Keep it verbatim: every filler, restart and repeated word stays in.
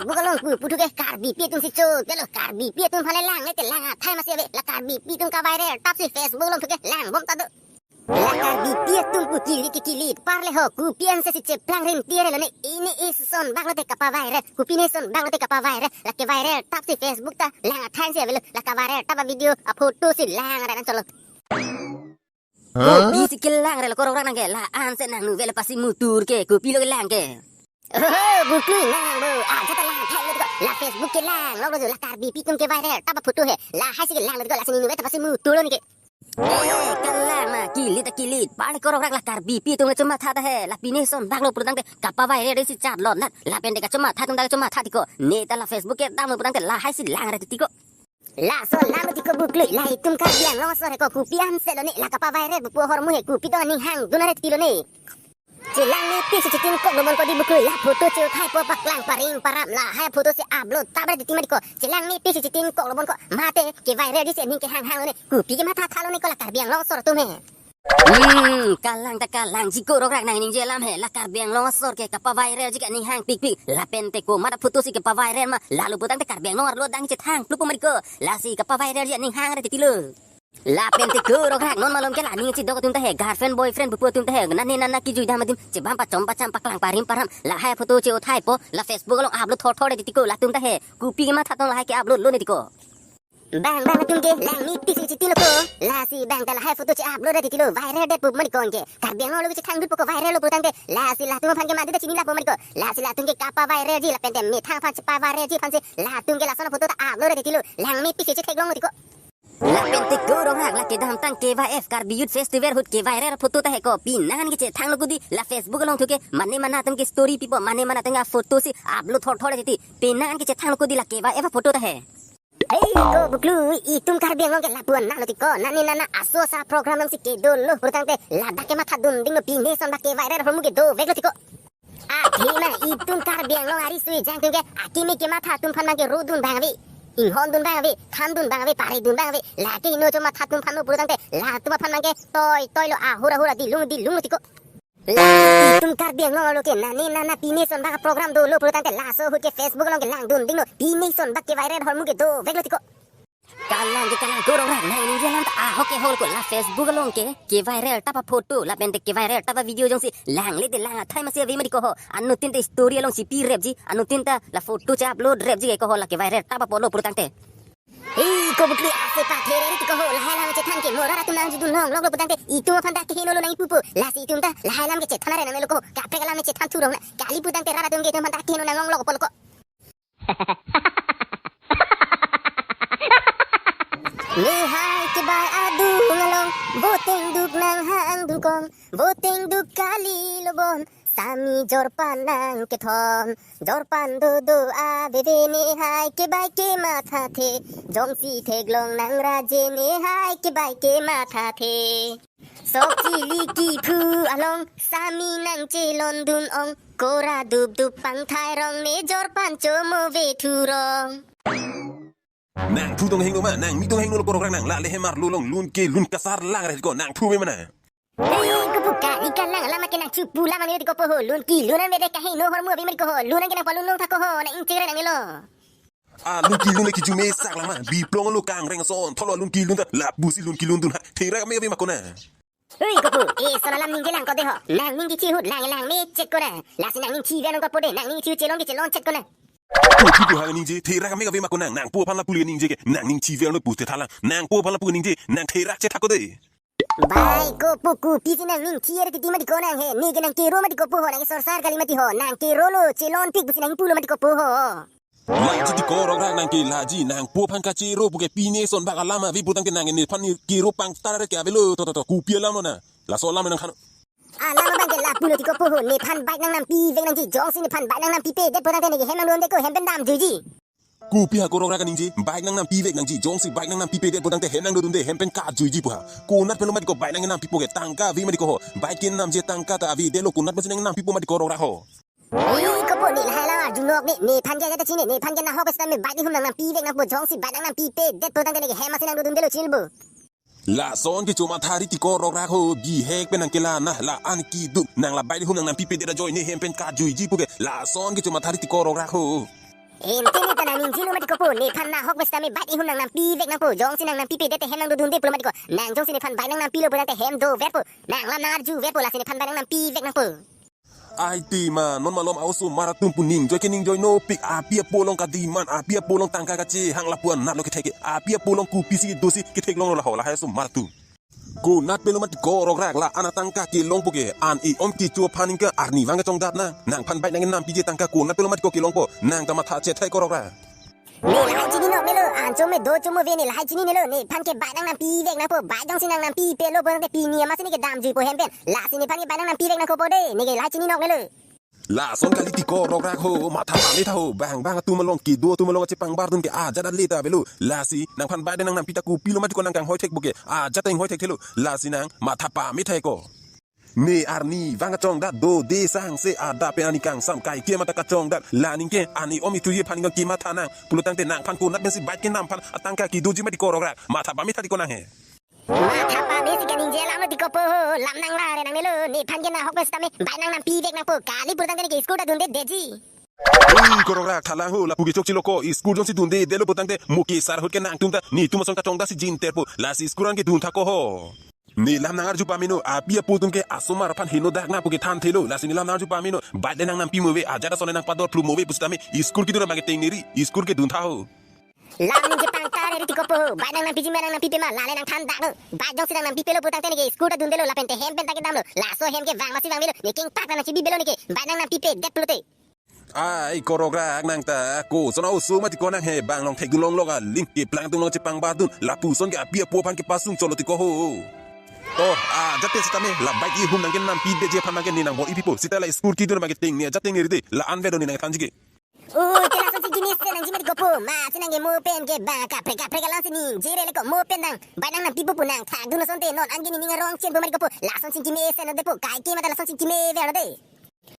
Facebook along pu puthu ke Karbipi atum si chodetlo, Karbipi atum aphan le lang le te lang athai masi ave, la Karbipi atum kaviral tap si Facebook along thu ke lang bom ta do. La Karbipi atum pu kilit ke kilit, parle ho, kopi anse si cheplang rim tiare lo ne, ini ison bak lo te kapaviral, kopi ne ison bak lo te kapaviral, la keviral tap si Facebook ta lang athai si ave lo, la kaviral tap avideo aphoto si lang ra nang cholo. Kopi si kelang re lo ko Rokrak nang ke, la-an se nang nu velo pasi mutur ke, kopi lo kelang ke. Oho, Buklui nang bo, aja ta lang thai lo tiko, la Facebook kelang lo lo, la Karbipi atum keviral tap aphoto he, lahai si kelang lo tiko, la si ne nu ve ta pasi mutur lo ne ke. Eh, kalang ma, kilit ta kilit, parle ko Rokrak la Karbipi atum kachomatha ta he, la pine ison bak lo putangte kapaviral si chat lo nat, lapen te kachomatha atum ta kachomatha tiko, ne ta la Facebook kedam lo putangte lahai si lang re tiko. Laso lang lo tiko Buklui, la itum Karbi Anglong asor he ko kopi anse lo ne, la kapaviral pu ahormu he kopi to aning hangdun are tilo ne. Chelang mepik si chetin kok lo bon ko di Buklui, la photo che-uthai po paklang parim param, lahai aphoto si upload tap re titi ma di ko. Chelang mepik si chetin kok lo bon ko, mate keviral di si aning kehang hang lo ne, kopi kematha tha lo ne ko la Karbi Anglong asor atum he. Hmm, kalang ta kalangji ko Rokrak nang ningje alam he, la Karbi Anglong asor ke kapaviral ji ke aning hang pikpik, lapen te komat aphoto si kapaviral ma, lalo putangte Karbi Anglong arlo dang chethang plup ma di ko, lasi kapaviral ji aning hang re titi lo. Lapen te ko Rokrak non malom ke la aning chidok atum ta he, girlfriend boyfriend pupu atum ta he, nane nana kijui dam adim, chebam pachom pacham paklang parim param, lahai aphoto che-uthai po, la Facebook along upload thor thor re titi ko, latum ta he, kopi kematha tong lahai ke-upload lo ne tiko. Bang bang atum ke lang mepik si chetin lo ko. Lasi bang ta lahai photo che-upload ra titi lo, viral det pu ma di ko anke. Karbi Anglong lo ke chethang dut po ko viral lo putangte, lasi latum aphan ke madu ta chini lapo ma di ko. Lasi latum ke kapaviral ji lapen te methang aphan chepaviral ji aphan si latum ke lason aphoto ta upload ra titi lo. Lang mepik si chetheklong lo tiko. Lapen te ko Rokrak la kedamtang K Y F Karbi Youth Festival ahut keviral photo ta he ko. Pine an ke chethang lo ko di, la Facebook along thu ke mane mana atum ke story pipo, mane mana atum ke photo si upload thor thor re titi. Pine an ke chethang lo ko di la K Y F photo ta he. Hei ko Buklui, itum Karbi Anglong ke lapu-an nang lo tiko, nane nana aso asa program nang si kedo lo putangte, ladak kematha dun ding lo, pine ison bak keviral ahormu ke dovek lo tiko. Athema itum Karbi Anglong ari sui jang atum ke, akimi kematha atum aphan nang ke ro dun bang ave, inghon dun bang ave, than dun bang ave, pare dun bang ave, lake ino chomatha atum aphan lo putangte, latum aphan nang ke toi toi lo, ahur ahur, dilung dilung lo tiko. La itum Karbi Anglong arlo ke nane nana pine ison bak program dolo pulotangte laso ahut ke Facebook along ke langdun dinglo, pine ison bak keviral ahormu ke doveklo tiko. Kalang ke kalang, korong rang nai ningje alam ta ahok ke hol ko, la Facebook along ke keviral tap aphoto lapen te keviral tap avideo jongsi langle te lang athai masi ave mati ko ho. Anuttin te story alongsi pirepji, anuttin ta la photo che-upload repji ke ko ho, la keviral tap apotlo pulotangte. Hei, ko Bukli ase pathere ri tiko ho, lahai alam chethan ke mo rat atum nangjudun longloklo pulotangte, itum aphan ta keheno lo nangpupo, lasi itum ta lahai alam ke chethan are nangnelo ko, kaprek alam chethan thurong na, kali pulotangte rat atum ke itum aphan ta keheno nanglonglok apotlo ko. Nehai kebai adung along, boteng duk nanghang dukong, boteng duk kali lobon, sami jorpan nangkethom, jorpan dodo aveve nehai kebai kemathathe, jongsi theklong nangraje nehai kebai kemathathe. Sok chili kiphu along, sami nangchelondun ong, kora dupdup pangthai rong ne jorpan chomo ve thurong. Nangphu tong hingno ma, nangmi tong hingno lo korong rang nang, la lehem arlo along lun ke lun kasar lang re ko, nangphu me mana. Hei, kopu kali kalang alam ke nangchupu alam nanglo tiko po ho, lun kelun an mede kaheno ahormu ave mati ko ho, lun an ke nangpalun long tha ko ho, nang-ingching re nangnelo. Alun kelun le kiju mesak lang ma, biplong lo kangreng ason, tholo alun kelun ta, lapusi lun kelundun ha, therak me ave ma ko na. Hei, kopu, eson alam ningje lang ko de ho, nangning kichi ahut lang lang me chet ko na, lasi nangning chive nang ko po de, nangning chi chelon ke chelon chet ko na. Kopi pu hang ningje, therak me ave ma ko nang, nangpo aphan lapu le ningje ke, nangning chive lo puste thalang, nangpo aphan lapu ningje, nang therak chetha ko de. Bai, kopu kopisi nangning chi are titi mati ko nang he, ne ke nangkero mati ko po ho, nang sorsar kali mati ho, nangkerolo, chelonpik pusi nangpulo mati ko po ho. Laji tiko rong rang nang ke laji, nangpo aphan kachero pu ke pine son bak alam ave pulotangte nang nephan kero pangtar ke avelo, to to to, kopi alam lo na. Laso alam nang khan. Alam abang ke lapulo tiko po ho, nephan bike nangnampi vek nangji, jongsi nephan bike nangnampipe det pulotangte ne ke hem nangdunde ko, hem pen damjuiji. Kopi ha korong rang kaningje, bike nangnampi vek nangji, jongsi bike nangnampipe det pulotangte hem nangdodunde, hem pen katjuiji pu ha. Konat pen lo mati ko bike nangnampipo ke, tangka ave mati ko ho. Bike kenamji tangka ta avedetlo, konat pensi nangnampipo mati korong rang ho. Hei, kopu ne lahai alam arjunok ne, nephan ke ajat chine, nephan ke nahok sita me bike nihum nangnampi vek nangpo, jongsi bike nangnampipe det pulotangte ne ke hem masi nangdodundelo chilbo. Lason kechomatha ri tiko rong rang ho, bihek pen nang kelang na, la-an keduk, nang la bike nihum nangnampipe det ajoine hem pen katjuiji pu ke, lason kechomatha ri tiko rong rang ho. Ente ne ta nangningjelo mati kopo, nephan nahok pen sitame bike ihum nangnampi vek nangpo, jongsi nangnampipedet te hem nangdodunde pulo mati ko, nang jongsi nephan bike nangnampilo pu tangte hem doverpo, nang lam nangarjuverpo, lasi nephan bike nangnampi vek nangpo. Ai ti ma, non malom a-osomar atum pu ningjoi ke ningjoinopik, api apo along kademand, api apo along tangka kachehang lapu-an natlo kethek ke, api apo along kopisi dosi ketheklonglo laho, lahai osomar atum. Konat pelo mati ko Rokrak, la-an atangka kelongpo ke, an i-om kecho aphan ingke arnivang kachongdat nang, nangphan bike nangnampiji tangka konat pelo mati ko kelongpo, nang ta matha chethai ko Rokrak. Ne lahai chininok nelo, an chome do chome ave ne lahai chininelo, nephan ke bike nangnampi vek nangpo, bike jongsi nangnampipelo pu tangte pini amatsi ne kedamjuipo hem pen, lasi nephan ke bike nangnampi vek nangkopo de, ne ke lahai chininok nelo. Lason kali ti ko Rokrak ho, matha pametha ho, bang bang atum along kedo atum along kachepangbardun ke ajat ale ta avelo, lasi nangphan bike nangnampi ta kopilo mati ko nang kanghoi thekpo ke, ajat ta inghoi thekthelo, lasi nang matha pametha ko. Ne arnivang kachongdat dode sangse adap pen ani kangsam kaike mata kachongdat, la ningke ani om ithuji aphan ingke kematha nang, pulo tangte nangphan konat pensi bike kenam aphan atangka kedoji mati ko Rokrak, matha pametha ti ko nang he. Matha pamesi kaningje alam lo ti kopo ho, lam nang lare nangnelo, nephan ke nahok pen sitame bike nangnampi vek nangpo, kali pulo tangte ne ke school ta dundedetji. Oi ko Rokrak, thalang ho, lapu ke chokchelo ko, school jongsi dundedetlo pu tangte mo ke sar ahut ke nangtum ta netum ason kachongdat si jinterpo, lasi school an ke duntha ko ho. Ne lam nangarju pameno, api apo atum ke asomar aphan henodak nangpo kethanthelo, lasi ne lam nangarju pameno, bike le nangnampi mo ave, ajat ason le nangpador phlu mo ave pusitame, school kedun abang ke tengneri, school ke duntha ho. Lam ningje pangtar eri ti kopo ho, bike nangnampiji ma nangnampipema, lale nangthandaknon, bike jongsi nangnampipelo pu tangte ne ke school ta dundelo, lapen te hem pen ta kedamlo, laso hem ke vang masi vangmelo, ne kengpak nangchibibelo ne ke, bike nangnampipedet pulote. Ai ko Rokrak, nang ta koson a-oso mati ko nang he, bang long thekdun longlok aling, keplang atum along chepangbardun, lapuson ke api apo aphan kepasung cholo ti ko ho. To, ajat pen sitame, la bike ihum nang kenampideji aphan nang ke ne nangbor-ipipo, seta la school kedun abang ke tengne ajat tengneri de, la-an vedo ne nangthanji ke. Oi, te lasonsi kemesen nangji mati kopo, masi nang ke mo pen ke bang kaprek kaprek alam si ningjere le ko, mo pen nang bike nangnampipo pu nangthakdun asonte non an ke nening arong chenpo mati kopo, lasonsi kemesen nangdepo, kaike mata lasonsi kemever lo de.